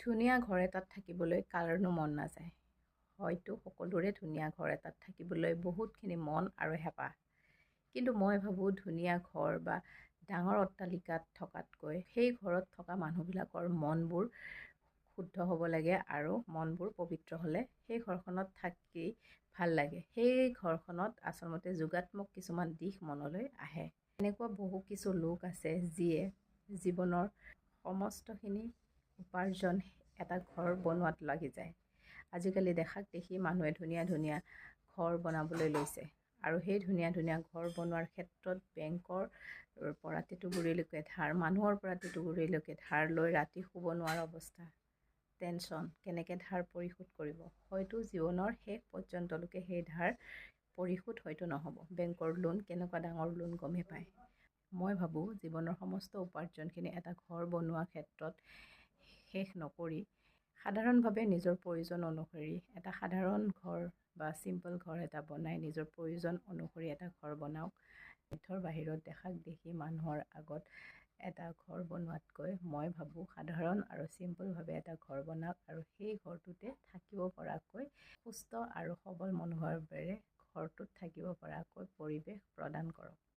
ধুনীয়া ঘৰ এটাত থাকিবলৈ কাৰনো মন নাযায়? হয়তো সকলোৰে ধুনীয়া ঘৰ এটাত থাকিবলৈ বহুতখিনি মন আৰু হেঁপাহ। কিন্তু মই ভাবোঁ, ধুনীয়া ঘৰ বা ডাঙৰ অট্টালিকাত থকাতকৈ সেই ঘৰত থকা মানুহবিলাকৰ মনবোৰ শুদ্ধ হ'ব লাগে আৰু মনবোৰ পবিত্ৰ হ'লে সেই ঘৰখনত থাকি ভাল লাগে। সেই ঘৰখনত আচলতে যোগাত্মক কিছুমান দিশ মনলৈ আহে। এনেকুৱা বহু কিছু লোক আছে যিয়ে জীৱনৰ সমস্তখিনি উপাৰ্জন এটা ঘৰ বনোৱাত লাগি যায়। আজিকালি দেখাক দেখি মানুহে ধুনীয়া ধুনীয়া ঘৰ বনাবলৈ লৈছে আৰু সেই ধুনীয়া ধুনীয়া ঘৰ বনোৱাৰ ক্ষেত্ৰত বেংকৰ পৰা টেটুগুৰিলৈকে ধাৰ, মানুহৰ পৰা টেটুগুৰিলৈকে ধাৰ লৈ ৰাতি শুব নোৱাৰা অৱস্থা, টেনশ্যন, কেনেকৈ ধাৰ পৰিশোধ কৰিব। হয়তো জীৱনৰ শেষ পৰ্যন্তলৈকে সেই ধাৰ পৰিশোধ হয়তো নহ'ব। বেংকৰ লোন কেনেকুৱা ডাঙৰ লোন গমেই পায়। মই ভাবোঁ, জীৱনৰ সমস্ত উপাৰ্জনখিনি এটা ঘৰ বনোৱাৰ ক্ষেত্ৰত শেষ নকৰি সাধাৰণভাৱে নিজৰ প্ৰয়োজন অনুসৰি এটা সাধাৰণ ঘৰ বা চিম্পল ঘৰ এটা বনাই, নিজৰ প্ৰয়োজন অনুসৰি এটা ঘৰ বনাওক। সাধ্যৰ বাহিৰত দেখাক দেখি মানুহৰ আগত এটা ঘৰ বনোৱাতকৈ মই ভাবোঁ, সাধাৰণ আৰু চিম্পলভাৱে এটা ঘৰ বনাওক আৰু সেই ঘৰটোতে থাকিব পৰাকৈ সুস্থ আৰু সবল মনোভাৱেৰে ঘৰটোত থাকিব পৰাকৈ পৰিৱেশ প্ৰদান কৰক।